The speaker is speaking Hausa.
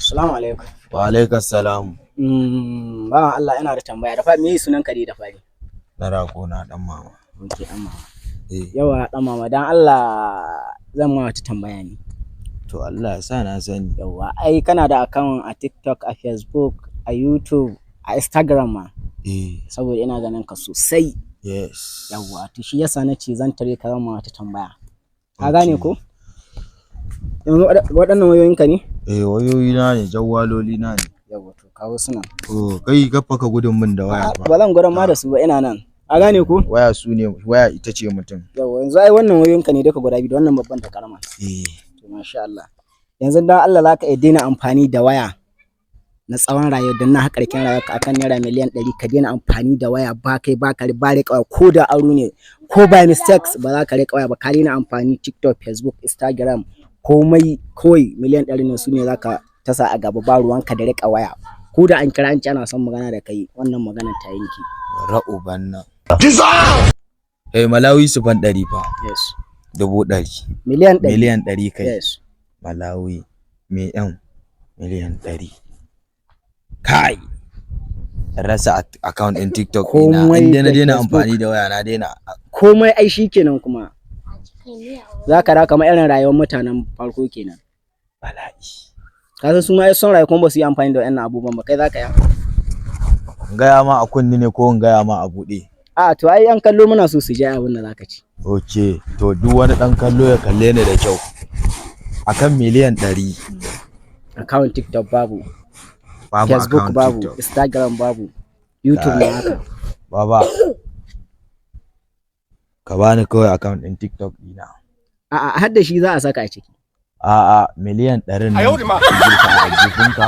Assalamu alaikum. Wa alaikas salam. Bawan Allah, ina da tambaya. Da fari, me sunan ka dai da fari? Na rago na dan mama. Okay, dan mama. Eh. Yawa, dan mama, dan Allah zan ma wata tambaya ne. To, Allah ya sa na sani. Yawa, ai kana da account a TikTok, a Facebook, a YouTube, a Instagram ma. Eh. Saboda ina ganin ka sosai. Yes. Yawa, to shi yasa na ce zan tare ka, zan ma wata tambaya. Ka gane ko? Yanzu waɗannan wayoyinka ne? Eh, wayoyi na ne, jawwaloli na ne. Yawa, to kawo suna. Oh, kai kafa ka gudun min da waya fa. Ba zan gudan ma da su ba, ina nan. A gane ko? Waya su ne, waya ita ce mutum. Yawa, yanzu ai wannan wayoyinka ne duka guda biyu, da wannan babban da karama. Eh. To, masha Allah. Yanzu dan Allah za ka iya daina amfani da waya na tsawon rayuwa don na haƙarƙin rayuwarka akan ₦100 million, ka daina amfani da waya, ba kai ba ka ba riƙa waya, ko da aro ne, ko by mistakes ba za ka riƙa waya ba, ka daina amfani TikTok, Facebook, Instagram, komai, kawai 100 million ne su ne za ka tasa a gaba, ba ruwanka da riƙa waya, ko da an kira an ce ana son magana da kai, wannan maganar ta yanke. Ra'uban nan. Eh, Malawi su fan 100 fa. Yes. 100,000. 100 million. 100 million kai. Yes. Malawi me yan 100 million. Kai. Rasa account ɗin TikTok ɗina. Komai In dai na da daina Facebook. amfani da waya, na daina. Komai ai shi kenan, kuma za ka dawo kamar irin rayuwar mutanen farko kenan. Bala'i. Ka san su ma ai sun rayu kuma ba su yi amfani da waɗannan abubuwan ba, kai za ka yi? In gaya ma a kunni ne ko in gaya ma a buɗe? A to, ai yan kallo muna so su ji abin da zaka ci. Ok, to duk wani ɗan kallo ya kalle ni da kyau. Akan 100 million. Account TikTok babu. Babu. Facebook Account babu. TikTok. Instagram babu, YouTube ma haka. Baba. Ka bani kawai account ɗin TikTok ɗina. A'a, har da shi za a saka a ciki. A'a, 100 million nan ka girka a aljihunka.